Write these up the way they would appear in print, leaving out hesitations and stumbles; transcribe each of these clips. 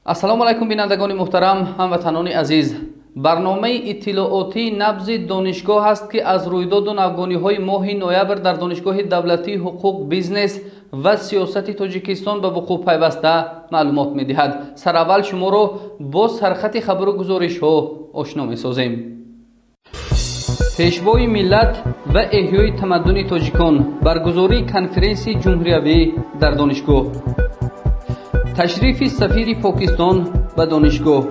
Ассалому алайкум, бинандагони муҳтарам, ҳамватанони азиз. Барномаи иттилоотии «Набзи донишгоҳ» аст, ки аз рӯйдоду навгониҳои моҳи ноябр дар Донишгоҳи давлатии ҳуқуқ, бизнес ва сиёсати Тоҷикистон ба вуқӯъ пайваста маълумот медиҳад. Сараввал шуморо бо сархати хабару гузоришҳо ошно месозем. Пешвои миллат ва эҳёи тамаддуни тоҷикон, баргузории конференсияи ҷумҳуриявӣ дар донишгоҳ, ташрифи сафири Покистон ба донишгоҳ,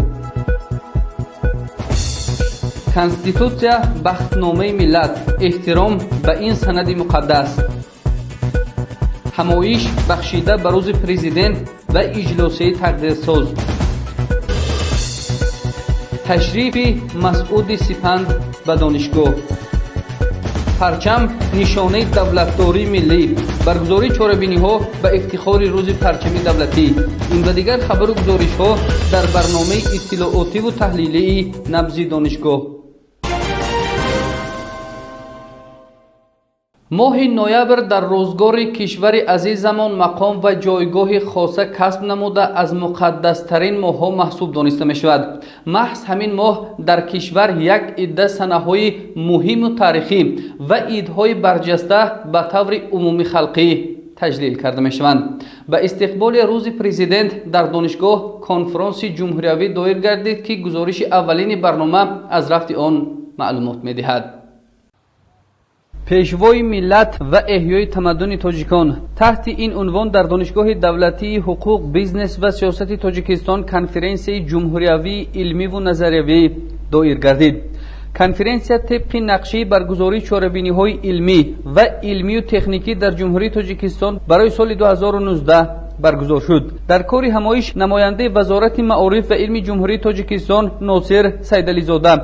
Конститутсия бахтномаи миллат, эҳтиром ба ин санади муқаддас, ҳамоиш бахшида ба Рӯзи Президент ва иҷлосияи тақдирсоз, ташрифи Масъуди Сипанд ба донишгоҳ, парчам нишонаи давлатдории миллӣ, баргузории чорабиниҳо ба ифтихори Рӯзи парчами давлатӣ. Ин ва дигар хабару гузоришҳо дар барномаи иттилоотиву таҳлилии «Набзи донишгоҳ». Моҳи ноябр дар рӯзгори кишвари азизамон мақом ва ҷойгоҳи хоса касб намуда, аз муқаддастарин моҳҳо маҳсуб дониста мешавад. Маҳз ҳамин моҳ дар кишвар як идда санаҳои муҳиму таърихӣ ва идҳои барҷаста ба таври умумихалқӣ таҷлил карда мешаванд. Ба истиқболи Рӯзи Президент дар донишгоҳ конфронси ҷумҳуриявӣ доир гардид, ки гузориши аввалини барнома аз рафти он маълумот медиҳад. Пешвои миллат ва эҳёи тамаддуни тоҷикон, таҳти ин унвон дар Донишгоҳи давлатии ҳуқуқ, бизнес ва сиёсати Тоҷикистон конференсияи ҷумҳуриявии илмиву назариявӣ доир гардид. Конференсия тибқи нақшаи баргузории чорабиниҳои илмӣ ва илмию техникӣ дар Ҷумҳурии Тоҷикистон барои соли 2019 баргузор шуд. Дар кори ҳамоиш намояндаи Вазорати маориф ва илми Ҷумҳурии Тоҷикистон Носир Сайдализода,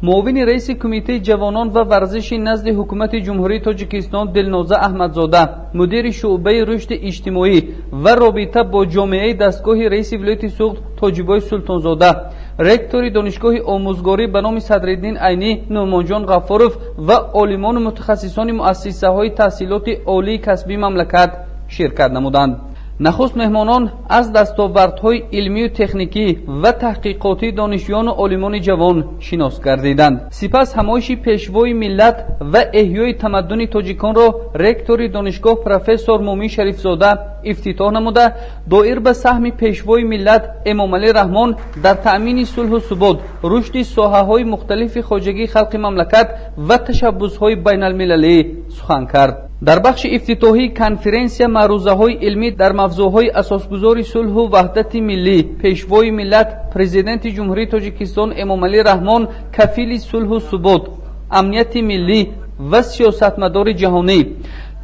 муовини раиси Кумитаи ҷавонон ва варзиши назди Ҳукумати Ҷумҳурии Тоҷикистон Дилноза Аҳмадзода, мудири шӯъбаи рушди иҷтимоӣ ва робита бо ҷомеаи дастгоҳи раиси вилояти Суғд Тоҷибой Султонзода, ректори Донишгоҳи омӯзгорӣ ба номи Садриддин Айнӣ Нуъмонҷон Ғаффоров ва олимону мутахассисони муассисаҳои таҳсилоти олии касбии мамлакат ширкат намуданд. Нахуст меҳмонон аз дастовардҳои илмию техникӣ ва таҳқиқотии донишҷӯёну олимони ҷавон шинос гардиданд. Сипас ҳамоиши «Пешвои миллат ва эҳёи тамаддуни тоҷиконро» ректори донишгоҳ профессор Мумин Шарифзода ифтитоҳ намуда, доир ба саҳми Пешвои миллат Эмомалӣ Раҳмон дар таъмини сулҳу субот, рушди соҳаҳои мухталифи хоҷагии халқи мамлакат ва ташаббусҳои байналмилалӣ сухан кард. Дар бахши ифтитоҳии конференсия маърузаҳои илмӣ дар мавзӯъҳои асосгузори сулҳу ваҳдати миллӣ, Пешвои миллат, Президенти Ҷумҳурии Тоҷикистон Эмомалӣ Раҳмон, кафили сулҳу субот, амнияти миллӣ ва сиёсатмадори ҷаҳонӣ,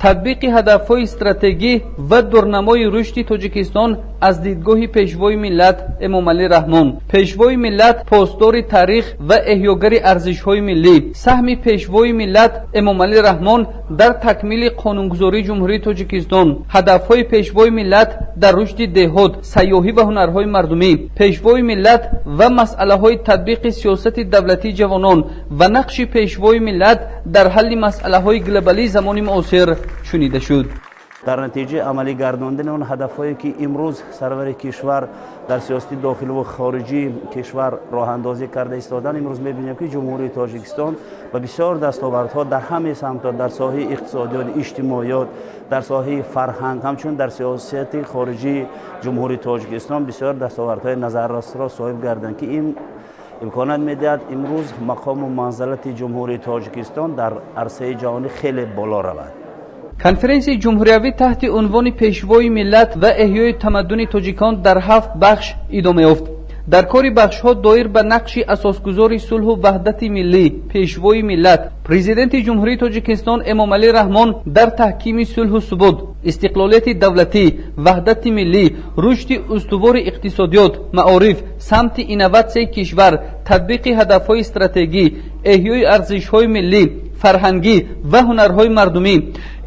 татбиқи ҳадафҳои стратегӣ ва дурнамои рушди Тоҷикистон аз дидгоҳи Пешвои миллат Эмомалӣ Раҳмон, Пешвои миллат посдори таърих ва эҳёгари арзишҳои миллӣ, саҳми Пешвои миллат Эмомалӣ Раҳмон дар такмили қонунгузории Ҷумҳурии Тоҷикистон, ҳадафҳои Пешвои миллат дар рушди деҳот, сайёҳӣ ва ҳунарҳои мардумӣ, Пешвои миллат ва масъалаҳои татбиқи сиёсати давлатии ҷавонон ва нақши Пешвои миллат дар ҳалли масъалаҳои глобалии замони муосир шунида шуд. Дар натиҷаи амалӣ гардондани он ҳадафҳое, ки имрӯз сарвари кишвар дар сиёсати дохиливу хориҷии кишвар роҳандозӣ карда истодан, имрӯз мебинем, ки Ҷумҳурии Тоҷикистон ба бисёр дастовардҳо дар ҳамаи самтҳо, дар соҳаи иқтисодиёт, иҷтимоиёт, дар соҳаи фарҳанг, ҳамчунин дар сиёсати хориҷии Ҷумҳурии Тоҷикистон бисёр дастовардҳои назаррасро соҳиб гарданд, ки ин имконият медиҳад имрӯз мақому манзалати Ҷумҳурии Тоҷикистон дар арсаи ҷаҳонӣ хеле боло равад. Конференсияи ҷумҳуриявӣ таҳти унвони «Пешвои миллат ва эҳёи тамаддуни тоҷикон» дар ҳафт бахш идома ёфт. Дар кори бахшҳо доир ба нақши асосгузори сулҳу ваҳдати миллӣ, Пешвои миллат, Президенти Ҷумҳурии Тоҷикистон Эмомалӣ Раҳмон дар таҳкими сулҳу субот, истиқлолияти давлатӣ, ваҳдати миллӣ, рушди устувори иқтисодиёт, маориф, самти инноватсияи кишвар, татбиқи ҳадафҳои стратегӣ, эҳёи арзишҳои миллӣ, фарҳангӣ ва ҳунарҳои мардумӣ,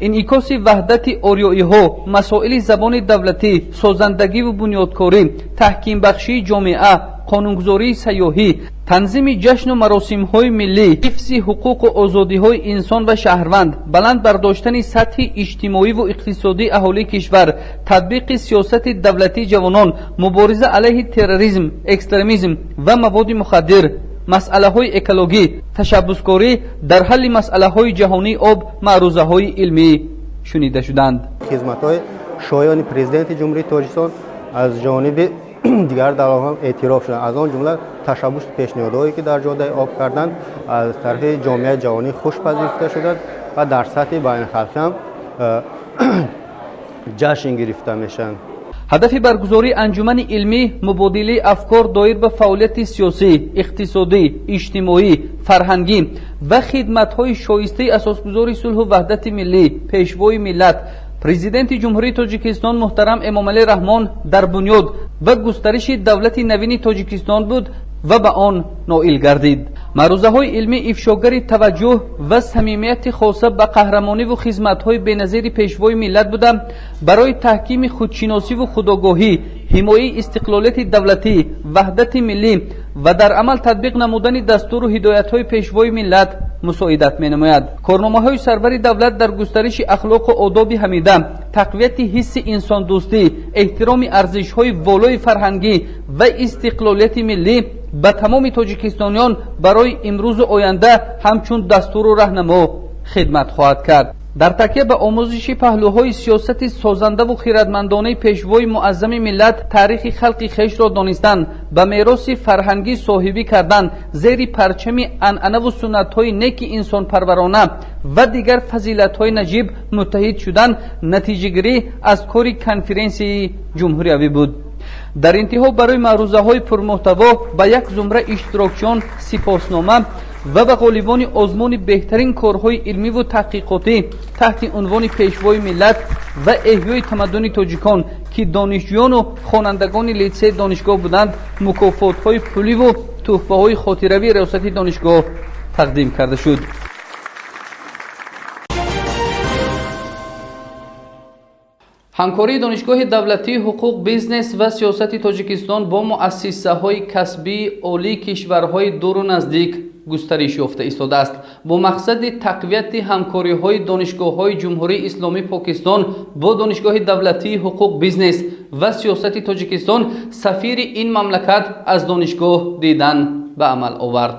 инъикоси ваҳдати ориёиҳо, масоили забони давлатӣ, созандагиву бунёдкорӣ, таҳкимбахшии ҷомеа. Қонунгузории сайёҳӣ, танзими ҷашну маросимҳои миллӣ, ҳифзи ҳуқуқу озодиҳои инсон ва шаҳрванд, баланд бардоштани сатҳи иҷтимоиву иқтисодии аҳолии кишвар, татбиқи сиёсати давлатии ҷавонон, мубориза алайҳи терроризм, экстремизм ва маводи мухаддир, масъалаҳои экологӣ, ташаббускорӣ дар ҳалли масъалаҳои ҷаҳонии об маърузаҳои илмӣ шунида шуданд. Хизматҳои шоёни Президенти Ҷумҳурии Тоҷикистон аз ҷониби дигар давлатҳо эътироф шуданд. Аз он ҷумла ташаббусу пешниҳодҳое, ки дар ҷодаи об карданд, аз тарафи ҷомеаи ҷаҳонӣ хуш пазируфта шуданд ва дар сатҳи байналхалқӣ ҳам ҷашн гирифта мешаванд. Ҳадафи баргузории анҷумани илмӣ мубодилаи афкор доир ба фаъолияти сиёсӣ, иқтисодӣ, иҷтимоӣ, фарҳангӣ ва хидматҳои шоистаи асосгузори сулҳу ваҳдати миллӣ, Пешвои миллат, Президенти Ҷумҳурии Тоҷикистон муҳтарам Эмомалӣ Раҳмон дар бунёд ва густариши давлати навини Тоҷикистон буд ва ба он ноил гардид. Маърузаҳои илмӣ ифшогари таваҷҷӯҳ ва самимияти хоса ба қаҳрамониву хизматҳои беназири Пешвои миллат буда, барои таҳкими худшиносиву худогоҳӣ, ҳимояи истиқлолияти давлатӣ, ваҳдати миллӣ ва дар амал татбиқ намудани дастуру ҳидоятҳои Пешвои миллат мусоидат менамояд. Корномаҳои сарвари давлат дар густариши ахлоқу одоби ҳамида, тақвияти ҳисси инсондӯстӣ, эҳтироми арзишҳои волои фарҳангӣ ва истиқлолияти миллӣ ба тамоми тоҷикистониён барои имрӯзу оянда ҳамчун дастуру раҳнамо хидмат хоҳад кард. Дар такя ба омӯзиши паҳлӯҳои сиёсати созандаву хиратмандонаи Пешвои муаззами миллат, таърихи халқи хешро донистан, ба мероси фарҳангӣ соҳибӣ кардан, зери парчами анъанаву суннатҳои неки инсонпарварона ва дигар фазилатҳои наҷиб муттаҳид шудан натиҷагирӣ аз кори конференсияи ҷумҳуриявӣ буд. Дар интиҳо барои маърузаҳои пурмуҳтаво ба як зумра иштирокчиён сипоснома ва ба ғолибони озмуни беҳтарин корҳои илмиву таҳқиқотӣ таҳти унвони «Пешвои миллат ва эҳёи тамаддуни тоҷикон», ки донишҷӯёну хонандагони литсеи донишгоҳ буданд, мукофотҳои пуливу тӯҳфаҳои хотиравии риёсати донишгоҳ тақдим карда шуд. Ҳамкории Донишгоҳи давлатии ҳуқуқ, бизнес ва сиёсати Тоҷикистон бо муассисаҳои касбии олии кишварҳои дуру наздик густариш ёфта истодааст. Бо мақсади тақвияти ҳамкориҳои донишгоҳҳои Ҷумҳурии Исломии Покистон бо Донишгоҳи давлатии ҳуқуқ, бизнес ва сиёсати Тоҷикистон сафири ин мамлакат аз донишгоҳ дидан ба амал овард.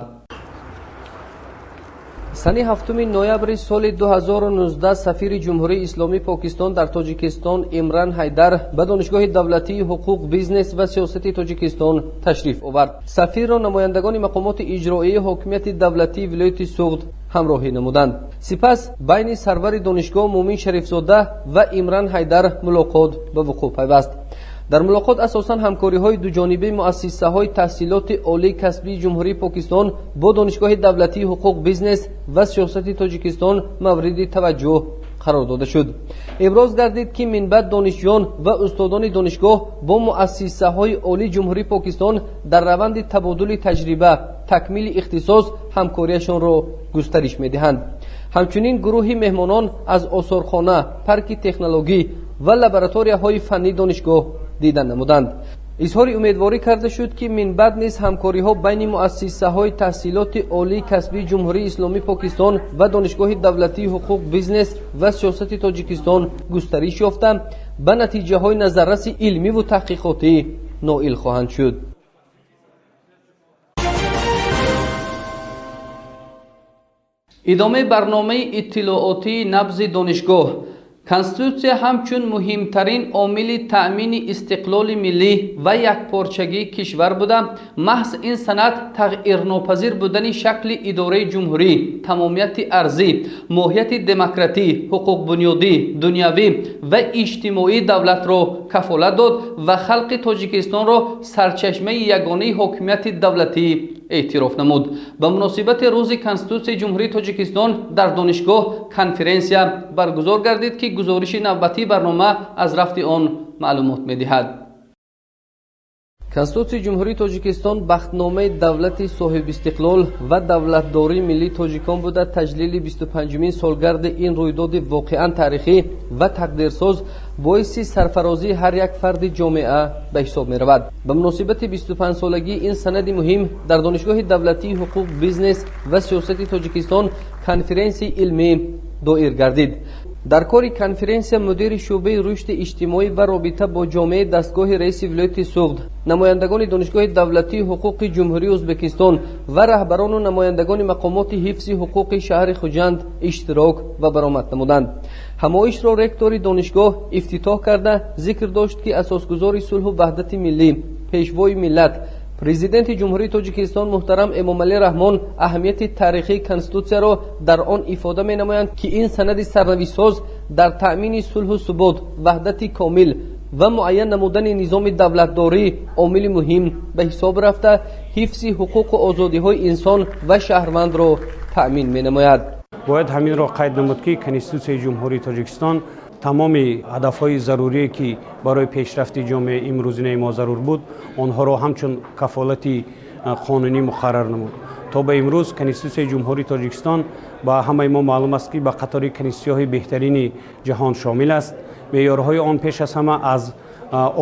Санаи 7 ноябри соли 2019 сафири Ҷумҳурии Исломии Покистон дар Тоҷикистон Имран Ҳайдар ба Донишгоҳи давлатии ҳуқуқ, бизнес ва сиёсати Тоҷикистон ташриф овард. Сафирро намояндагони мақомоти иҷроии ҳокимияти давлатии вилояти Суғд ҳамроҳӣ намуданд. Сипас байни сарвари донишгоҳ Муъмин Шарифзода ва Имран Ҳайдар мулоқот ба вуқӯъ пайваст. Дар мулоқот асосан ҳамкориҳои дуҷонибаи муассисаҳои таҳсилоти олии касбии Ҷумҳурии Покистон бо Донишгоҳи давлатии ҳуқуқ, бизнес ва сиёсати Тоҷикистон мавриди таваҷҷӯҳ қарор дода шуд. Иброз гардид, ки минбаъд донишҷӯён ва устодони донишгоҳ бо муассисаҳои олии Ҷумҳурии Покистон дар раванди табодули таҷриба, такмили ихтисос ҳамкориашонро густариш медиҳанд. Ҳамчунин гурӯҳи меҳмонон аз осорхона, парки технологӣ ва лабораторияҳои фаннии донишгоҳ дидан намуданд. Изҳори умедворӣ карда шуд, ки минбаъд низ ҳамкориҳо байни муассисаҳои таҳсилоти олии касбии Ҷумҳурии Исломии Покистон ва Донишгоҳи давлатии ҳуқуқ, бизнес ва сиёсати Тоҷикистон густариш ёфта, ба натиҷаҳои назарраси илмиву таҳқиқотӣ ноил хоҳанд шуд. Идомаи барномаи иттилоотии «Набзи донишгоҳ». Конститутсия ҳамчун муҳимтарин омили таъмини истиқлоли миллӣ ва якпорчагии кишвар буда, маҳз ин санад тағйирнопазир будани шакли идораи ҷумҳурӣ, тамомияти арзӣ, моҳияти демократӣ, ҳуқуқбунёдӣ, дунявӣ ва иҷтимоии давлатро кафолат дод ва халқи Тоҷикистонро сарчашмаи ягонаи ҳокимияти давлатӣ эътироф намуд. Ба муносибати Рӯзи Конститутсияи Ҷумҳурии Тоҷикистон дар донишгоҳ конференсия баргузор гардид, ки гузориши навбатии барнома аз рафти он маълумот медиҳад. Конститутсияи Ҷумҳурии Тоҷикистон бахтномаи давлати соҳибистиқлол ва давлатдории миллии тоҷикон буда, таҷлили 25-умин солгарди ин рӯйдоди воқеан таърихӣ ва тақдирсоз боиси сарфарозии ҳар як фарди ҷомеа ба ҳисоб меравад. Ба муносибати 25-солагии ин санади муҳим дар Донишгоҳи давлатии ҳуқуқ, бизнес ва сиёсати Тоҷикистон конференсияи илмӣ доир гардид. Дар кори конференсия мудири шӯъбаи рушди иҷтимоӣ ва робита бо ҷомеаи дастгоҳи раиси вилояти Суғд, намояндагони Донишгоҳи давлатии ҳуқуқи Ҷумҳурии Ӯзбекистон ва раҳбарону намояндагони мақомоти ҳифзи ҳуқуқи шаҳри Хуҷанд иштирок ва баромад намуданд. Ҳамоишро ректори донишгоҳ ифтитоҳ карда, зикр дошт, ки асосгузори сулҳу ваҳдати миллӣ, пешвои миллат, Президенти Ҷумҳурии Тоҷикистон муҳтарам Эмомалӣ Раҳмон аҳамияти таърихии Конститутсияро дар он ифода менамоянд, ки ин санади сарнавиштсоз дар таъмини сулҳу субот, ваҳдати комил ва муайян намудани низоми давлатдорӣ омили муҳим ба ҳисоб рафта, ҳифзи ҳуқуқу озодиҳои инсон ва шаҳрвандро таъмин менамояд. Бояд ҳаминро қайд намуд, ки Конститутсияи Ҷумҳурии Тоҷикистон тамоми ҳадафҳои зарурие, ки барои пешрафти ҷомеаи имрӯзинаи мо зарур буд, онҳоро ҳамчун кафолати қонунӣ муқаррар намуд. То ба имрӯз Конститутсияи Ҷумҳурии Тоҷикистон ба ҳамаи мо маълум аст, ки ба қатори конститутсияҳои беҳтарини ҷаҳон шомил аст. Меъёрҳои он пеш аз ҳама аз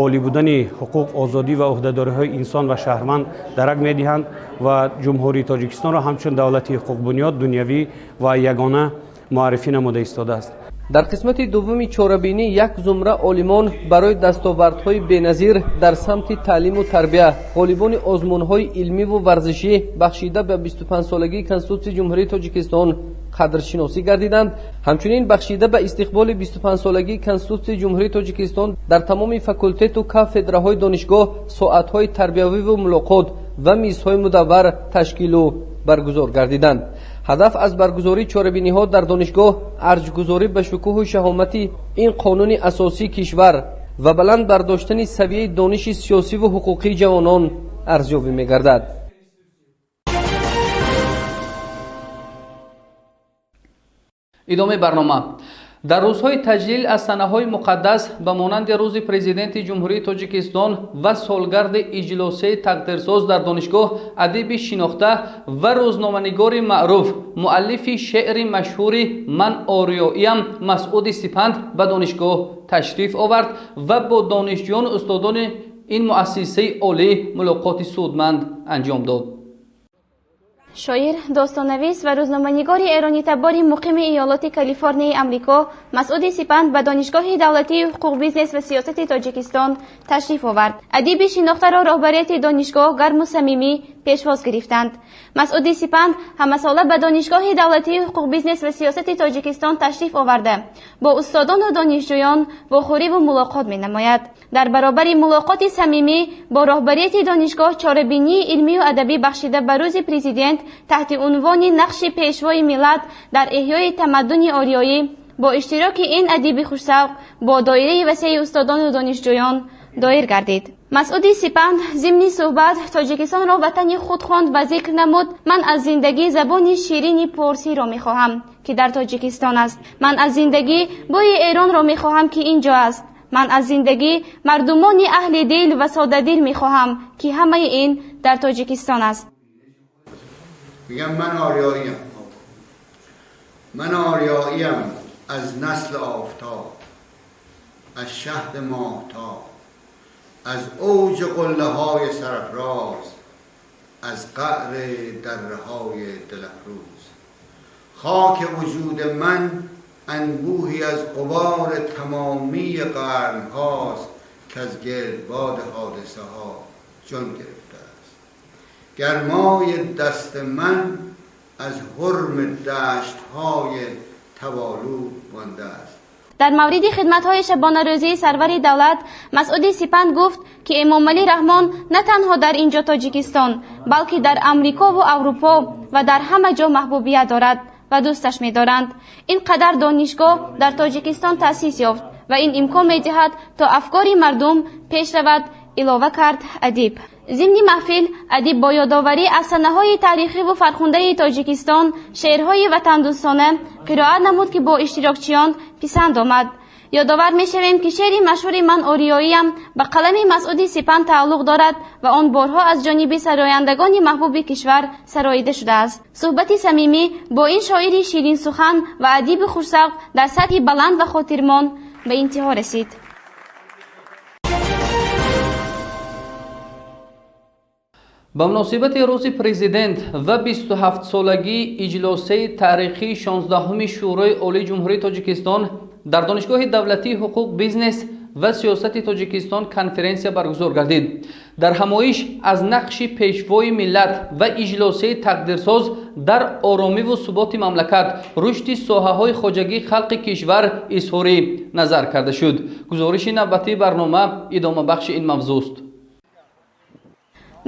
олӣ будани ҳуқуқ, озодӣ ва ӯҳдадориҳои инсон ва шаҳрванд дарак медиҳанд ва Ҷумҳурии Тоҷикистонро ҳамчун давлати ҳуқуқбунёд, дунявӣ ва ягона муаррифӣ намуда истодааст. Дар қисмати дуввуми чорабинӣ як зумра олимон барои дастовардҳои беназир дар самти таълиму тарбия, ғолибони озмунҳои илмиву варзишӣ бахшида ба 25-солагии Конститутсияи Ҷумҳурии Тоҷикистон қадршиносӣ гардиданд. Ҳамчунин бахшида ба истиқболи 25-солагии Конститутсияи Ҷумҳурии Тоҷикистон дар тамоми факултету кафедраҳои донишгоҳ соатҳои тарбиявиву мулоқот ва мизҳои мудаввар ташкилу баргузор гардиданд. Ҳадаф аз баргузории чорабиниҳо дар донишгоҳ арҷгузорӣ ба шукӯҳу шаҳомати ин қонуни асосии кишвар ва баланд бардоштани савияи дониши сиёсиву ҳуқуқии ҷавонон арзёбӣ мегардад. Идомаи барнома. Дар рӯзҳои таҷлил аз санаҳои муқаддас ба монанди Рӯзи Президенти Ҷумҳурии Тоҷикистон ва солгарди иҷлосияи тақдирсоз дар донишгоҳ адиби шинохта ва рӯзноманигори маъруф, муаллифи шеъри машҳури «Ман ориёиям» Масъуди Сипанд ба донишгоҳ ташриф овард ва бо донишҷӯёну устодони ин муассисаи олӣ мулоқоти судманд анҷом дод. Шоир, достоннавис ва рӯзноманигори эронитабори муқими Иёлоти Калифорнияи Амрико Масъуди Сипанд ба Донишгоҳи давлатии ҳуқуқ, бизнес ва сиёсати Тоҷикистон ташриф овард. Адиби шинохтаро роҳбарияти донишгоҳ гарму самимӣ пешвоз гирифтанд. Масъуди Сипанд ҳамасола ба Донишгоҳи давлатии ҳуқуқ, бизнес ва сиёсати Тоҷикистон ташриф оварда, бо устодону донишҷӯён вохӯриву мулоқот менамояд. Дар баробари мулоқоти самимӣ бо роҳбарияти донишгоҳ чорабинии илмию адабӣ бахшида ба Рӯзи Президент таҳти унвони «Нақши пешвои миллат дар эҳёи тамаддуни ориёӣ» бо иштироки ин адиби хушсавқ бо доираи васеи устодону донишҷӯён доир гардид. Масъуди Сипанд зимни суҳбат Тоҷикистонро ватани худ хонд ва зикр намуд: «Ман аз зиндагӣ забони ширини порсиро мехоҳам, ки дар Тоҷикистон аст. Ман аз зиндагӣ бӯи Эронро мехоҳам, ки ин ҷо аст. Ман аз зиндагӣ мардумони аҳли дил ва содадил мехоҳам, ки ҳамаи ин дар Тоҷикистон аст». میگم من آریاییم، من آریاییم، از نسل آفتاب، از شهد ماهتاب، از اوج قله های سرافراز، از قعر دره های دلافروز. خاک وجود من انبوهی از غبار تمامی قرن هاست که از گردباد حادثه ها جان گرفته است. گرمای دست من از حرم دشت های توالو مانده است. Дар мавриди хидматҳои шабонарӯзии сарвари давлат Масъуди Сипанд гуфт, ки Эмомалӣ Раҳмон на танҳо дар ин ҷо Тоҷикистон, балки дар Амрикову Аврупо ва дар ҳама ҷо маҳбубият дорад ва дӯсташ медоранд. Ин қадар донишгоҳ дар Тоҷикистон таъсис ёфт ва ин имкон медиҳад, то афкори мардум пеш равад, илова кард адиб. Зимни маҳфил адиб бо ёдоварӣ аз санаҳои таърихиву фархундаи Тоҷикистон шеърҳои ватандӯстона қироат намуд, ки бо иштирокчиён писанд омад. Ёдовар мешавем, ки шеъри машҳури «Ман ориёиям» ба қалами Масъуди Сипанд тааллуқ дорад ва он борҳо аз ҷониби сарояндагони маҳбуби кишвар сароида шудааст. Суҳбати самимӣ бо ин шоири ширинсухан ва адиби хушсавқ дар сатҳи баланд ва хотирмон ба интиҳо расид. Ба муносибати рӯзи президент ва 27-солагии иҷлосаи таърихии 16-уми Шӯрои Олии Ҷумҳурии Тоҷикистон дар Донишгоҳи давлатии ҳуқуқ, бизнес ва сиёсати Тоҷикистон конференсия баргузор гардид. Дар ҳамоиш аз нақши пешвои миллат ва иҷлосаи тақдирсоз дар оромиву суботи мамлакат, рушди соҳаҳои хоҷагии халқи кишвар изҳори назар карда шуд. Гузориши навбатии барнома идомабахши ин мавзӯст.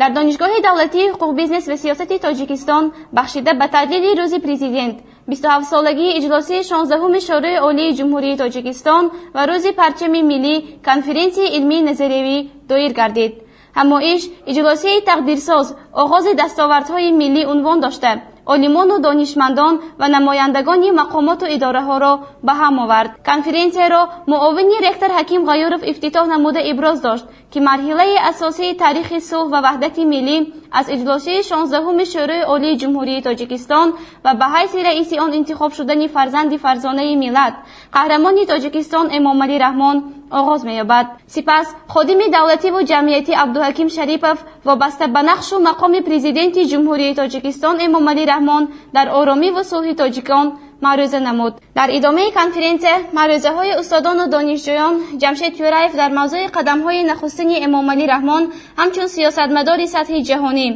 Дар Донишгоҳи давлатии ҳуқуқ, бизнес ва сиёсати Тоҷикистон бахшида ба таҷлили рӯзи президент, 27-солагии иҷлосии 16-уми Шӯрои Олии Ҷумҳурии Тоҷикистон ва рӯзи парчами миллӣ конференсияи илмии назариявӣ доир гардид. Ҳамоиш «Иҷлосияи тақдирсоз: оғози дастовардҳои миллӣ» унвон дошта, олимону донишмандон ва намояндагони мақомоту идораҳоро ба ҳам овард. Конференсияро муовини ректор Ҳаким Ғаюров ифтитоҳ намуда иброз дошт, ки марҳилаи асосии таърихи сулҳ ва ваҳдати миллӣ аз иҷлосияи 16-уми Шӯрои Олии Ҷумҳурии Тоҷикистон ва ба ҳайси раиси он интихоб шудани фарзанди фарзонаи миллат, қаҳрамони Тоҷикистон Эмомалӣ Раҳмон оғоз меёбад. Сипас ходими давлативу ҷамъиятӣ Абдуҳаким Шарипов вобаста ба нақшу мақоми президенти Ҷумҳурии Тоҷикистон Эмомалӣ Раҳмон дар оромиву сулҳи тоҷикон маърӯза намуд. Дар идомаи конференсия маърӯзаҳои устодону донишҷӯён Ҷамшед Тюраев дар мавзӯи қадамҳои нахустини Эмомалӣ Раҳмон ҳамчун сиёсатмадори сатҳи ҷаҳонӣ,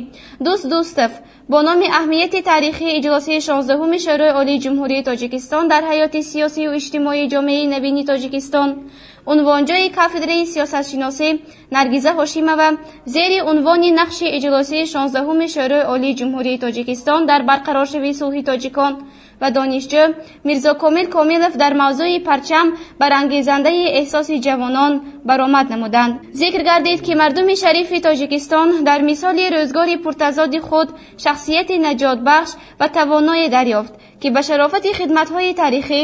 Дӯст Дӯстов бо номи аҳамияти таърихии иҷлосияи 16-уми Шӯрои Олии Ҷумҳурии Тоҷикистон дар ҳаёти сиёсию иҷтимоии ҷомеаи навини Тоҷикистон, унвонҷои кафедраи сиёсатшиносӣ Наргиза Ҳошимова зери унвони нақши иҷлосияи 16-уми Шӯрои Олии Ҷумҳурии Тоҷикистон дар барқароршавии сулҳи тоҷикон ва донишҷӯ Мирзокомил Комилов дар мавзӯи парчам барангезандаи эҳсоси ҷавонон баромад намуданд. Зикр гардид, ки мардуми шарифи Тоҷикистон дар мисоли рӯзгори пуртазоди худ шахсияти наҷотбахш ва тавоное дарёфт, ки ба шарофати хидматҳои таърихӣ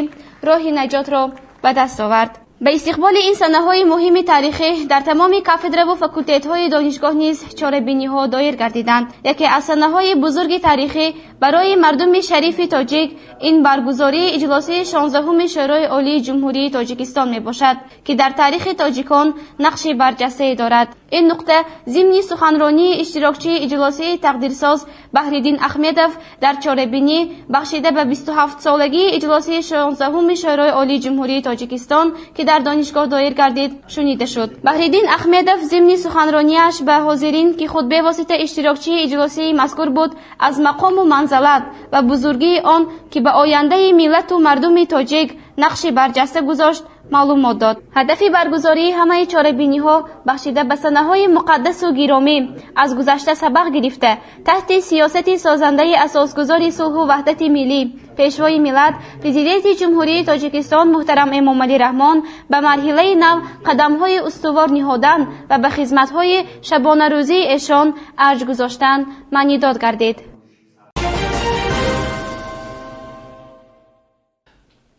роҳи наҷотро ба даст овард. Ба истиқболи ин санаҳои муҳими таърихӣ дар тамоми кафедраву факултетҳои донишгоҳ низ чорабиниҳо доир гардиданд. Яке аз санаҳои бузурги таърихӣ барои мардуми шарифи тоҷик ин баргузории иҷлосияи 16-уми Шӯрои Олии Ҷумҳурии Тоҷикистон мебошад, ки дар таърихи тоҷикон нақши барҷастае дорад. Ин нуқта зимни суханронии иштирокчии иҷлосияи тақдирсоз Баҳриддин Ахмедов дар чорабинӣ бахшида ба 27-солагии иҷлосияи 16-уми Шӯрои Олии Ҷумҳурии Тоҷикистон, ки дар донишгоҳ доир гардид, шунида шуд. Баҳриддин Ахмедов зимни суханронияш ба ҳозирин, ки худ бевосита иштирокчии иҷлосияи мазкур буд, аз мақому манзалат ва бузургии он, ки ба ояндаи миллату мардуми тоҷик нақши барҷаста гузошт, маълумот дод. Ҳадафи баргузории ҳамаи чорабиниҳо бахшида ба санаҳои муқаддасу гиромӣ аз гузашта сабақ гирифта, таҳти сиёсати созандаи асосгузори сулҳу ваҳдати миллӣ, пешвои миллат, президенти Ҷумҳурии Тоҷикистон муҳтарам Эмомалӣ Раҳмон ба марҳилаи нав қадамҳои устувор ниҳодан ва ба хизматҳои шабонарӯзии эшон арҷ гузоштан маънидод гардид.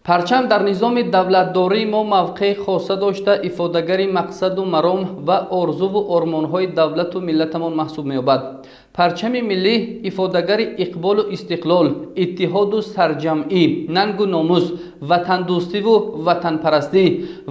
Парчам дар низоми давлатдории мо мавқеи хоса дошта, ифодагари мақсаду маром ва орзуву ормонҳои давлату миллатамон маҳсуб меёбад. Парчами миллӣ ифодагари иқболу истиқлол, иттиҳоду сарҷамъӣ, нангу номус, ватандӯстиву ватанпарастӣ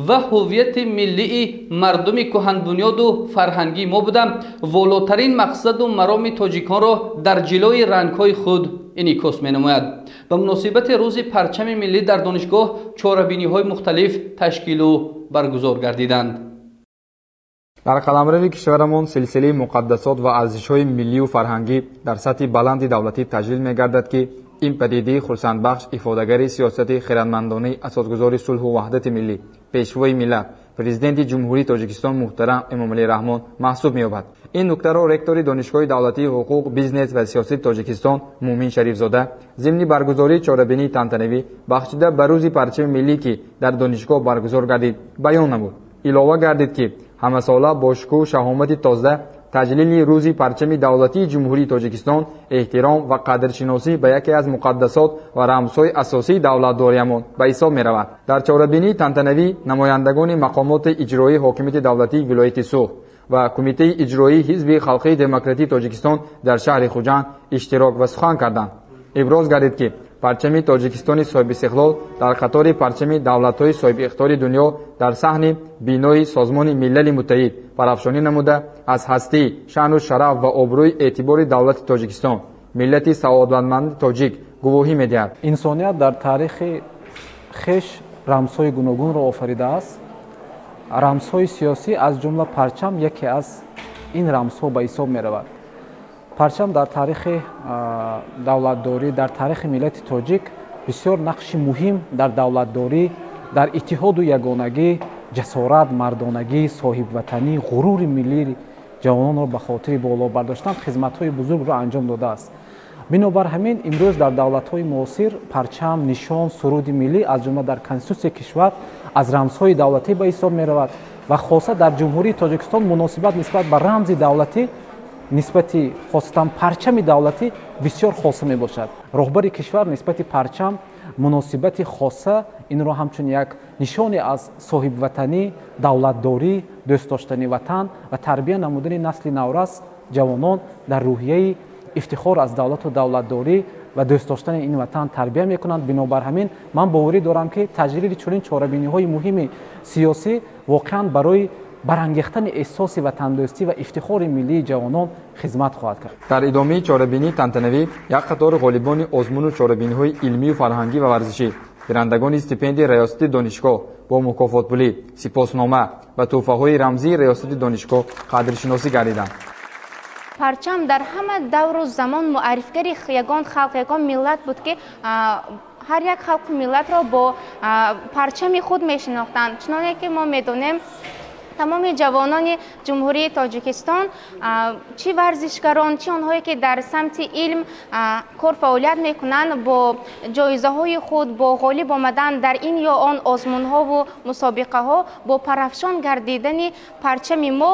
ва ҳуввияти миллии мардуми кӯҳанбунёду фарҳангии мо буда, волотарин мақсаду мароми тоҷиконро дар ҷилои рангҳои худ инъикос менамояд. Ба муносибати рӯзи парчами миллӣ дар донишгоҳ чорабиниҳои мухталиф ташкилу баргузор гардиданд. Дар қаламрави кишварамон силсилаи муқаддасот ва арзишҳои миллию фарҳангӣ дар сатҳи баланди давлатӣ таҷлил мегардад, ки ин падидаи хурсандбахш ифодагари сиёсати хирадмандонаи асосгузори сулҳу ваҳдати миллӣ, пешвои миллат, президенти Ҷумҳурии Тоҷикистон муҳтарам Эмомалӣ Раҳмон маҳсуб меёбад. Ин нуктаро ректори Донишгоҳи давлатии ҳуқуқ, бизнес ва сиёсати Тоҷикистон Муъмин Шарифзода зимни баргузории чорабинии тантанавӣ бахшида ба рӯзи парчами миллӣ, ки дар донишгоҳ баргузор гардид, баён намуд. Илова гардид, ки ҳамасола бо шукӯҳу шаҳомати тоза Таҷлили рӯзи парчами давлатии Ҷумҳурии Тоҷикистон эҳтиром ва қадршиносӣ ба яке аз муқаддасот ва рамзҳои асосии давлатдориямон ба ҳисоб меравад. Дар чорабинии тантанавӣ намояндагони мақомоти иҷроии ҳокимияти давлатии вилояти Суғд ва Кумитаи иҷроии Ҳизби Халқии Демократии Тоҷикистон дар шаҳри Хуҷанд иштирок ва сухан карданд. Иброз гардид, ки парчами Тоҷикистони соҳибистиқлол дар қатори парчами давлатҳои соҳибихтиёри дунё дар саҳни бинои Созмони Милали Муттаҳид парафшонӣ намуда, аз ҳастӣ, шаъну шараф ва обрӯи эътибори давлати Тоҷикистон, миллати саодатманди тоҷик гувоҳӣ медиҳад. Инсоният дар таърихи хеш рамзҳои гуногунро офаридааст. Рамзҳои сиёсӣ, аз ҷумла парчам, яке аз ин рамзҳо ба ҳисоб меравад. Парчам дар таърихи давлатдорӣ, дар таърихи миллати тоҷик бисёр нақши муҳим дар давлатдорӣ, дар иттиҳоду ягонагӣ, ҷасорат, мардонагӣ, соҳибватанӣ, ғурури миллии ҷавононро ба хотири боло бардоштан хизматҳои бузургро анҷом додааст. Бинобар ҳамин, имрӯз дар давлатҳои муосир парчам, нишон, суруди миллӣ, аз ҷумла дар Конститутсияи кишвар, аз рамзҳои давлатӣ ба ҳисоб меравад ва хоса дар Ҷумҳурии Тоҷикистон муносибат нисбат ба рамзи давлатӣ, нисбати хосатан парчами давлатӣ бисёр хоса мебошад. Роҳбари кишвар нисбати парчам муносибати хоса, инро ҳамчун як нишоне аз соҳибватанӣ, давлатдорӣ, дӯст доштани ватан ва тарбия намудани насли наврас, ҷавонон дар рӯҳияи ифтихор аз давлату давлатдорӣ ва дӯст доштани ин ватан тарбия мекунанд. Бинобар ҳамин, ман боварӣ дорам, ки таҷлили чунин чорабиниҳои муҳими сиёсӣ воқеан барои барангехтани эҳсоси ватандӯстӣ ва ифтихори миллии ҷавонон хизмат хоҳад кард. Дар идомаи чорабинии тантанавӣ як қатор ғолибони озмуну чорабиниҳои илмию фарҳангӣ ва варзишӣ, гирандагони стипендияи раёсати донишгоҳ бо мукофотпулӣ, сипоснома ва тӯҳфаҳои рамзии раёсати донишгоҳ қадршиносӣ гардиданд. Парчам дар ҳама давру замон муаррифгари ягон халқ, ягон миллат буд, ки ҳар як халқу миллатро бо парчами худ мешинохтанд. Чуноне ки мо медонем, тамоми ҷавонони Ҷумҳурии Тоҷикистон, чӣ варзишгарон, чӣ онҳое ки дар самти илм кор фаъолият мекунанд, бо ҷоизаҳои худ, бо ғолиб омадан дар ин ё он озмунҳову мусобиқаҳо, бо парафшон гардидани парчами мо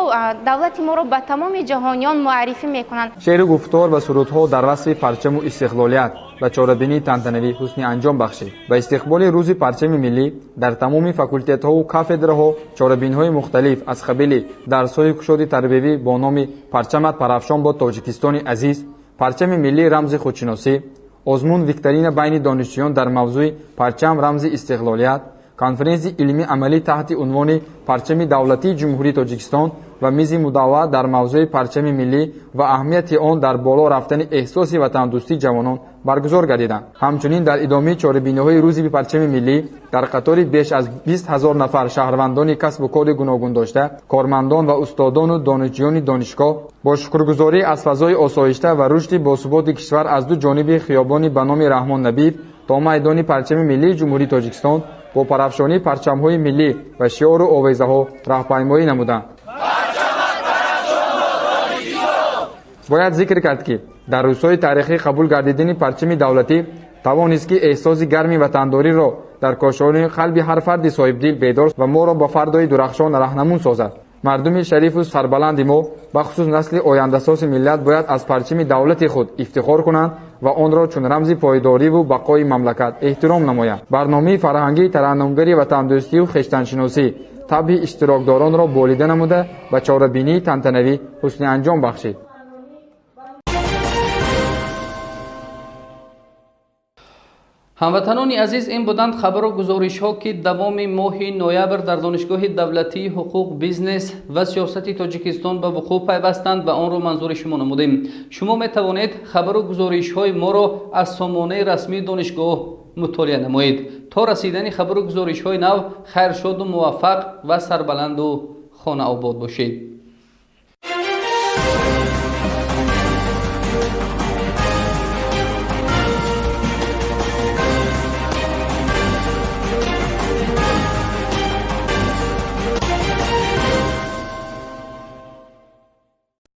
давлати моро ба тамоми ҷаҳониён муаррифӣ мекунанд. Шеъру гуфтор ва сурудҳо дар васфи парчаму истиқлолият ба чорабинии тантанавӣ ҳусни анҷом бахшид. Ба истиқболи рӯзи парчами миллӣ дар тамоми факултетҳову кафедраҳо чорабиниҳои мухталиф аз қабили дарсҳои кушоди тарбиявӣ бо номи «Парчамат парафшон бод, Тоҷикистони азиз», «Парчами миллӣ рамзи худшиносӣ», озмун викторина байни донишҷӯён дар мавзӯи «Парчам рамзи истиқлолият», конференсияи илмӣ амалӣ таҳти унвони «Парчами давлатии Ҷумҳурии Тоҷикистон» ва мизи мудаввар дар мавзӯи парчами миллӣ ва аҳамияти он дар боло рафтани эҳсоси ватандӯстии ҷавонон баргузор гардиданд. Ҳамчунин, дар идомаи чорабиниҳои рӯзи парчами миллӣ дар қатори беш аз 20 000 нафар шаҳрвандони касбу кори гуногун дошта, кормандон ва устодону донишҷӯёни донишгоҳ бо шукргузорӣ аз фазои осоишта ва рушди босуботи кишвар аз ду ҷониби хиёбони ба номи Раҳмон Набиев то майдони парчами миллии Ҷумҳурии Тоҷикистон бо парафшонии парчамҳои миллӣ ва шиору овезаҳо раҳпаймоӣ намуданд. Бояд зикр кард, ки дар рӯзҳои таърихӣ қабул гардидани парчами давлатӣ тавонист, ки эҳсоси гарми ватандориро дар кошони қалби ҳар фарди соҳибдил бедор ва моро ба фардои дурахшон раҳнамун созад. Мардуми шарифу сарбаланди мо, бахусус насли ояндасози миллат, бояд аз парчами давлати худ ифтихор кунанд ва онро чун рамзи пойдориву бақои мамлакат эҳтиром намоянд. Барномаи фарҳангии тараннумгари ватандӯстию хештаншиносӣ табъи иштирокдоронро болида намуда, ба чорабинии тантанавӣ ҳусни анҷом бахшид. Ҳамватанони азиз, ин буданд хабару гузоришҳо, ки давоми моҳи ноябр дар Донишгоҳи давлатии ҳуқуқ, бизнес ва сиёсати Тоҷикистон ба вуқӯъ пайвастанд ва онро манзури шумо намудем. Шумо метавонед хабару гузоришҳои моро аз сомонаи расмии донишгоҳ мутолиа намоед. То расидани хабару гузоришҳои нав, хайршоду муваффақ ва сарбаланду хонаобод бошед.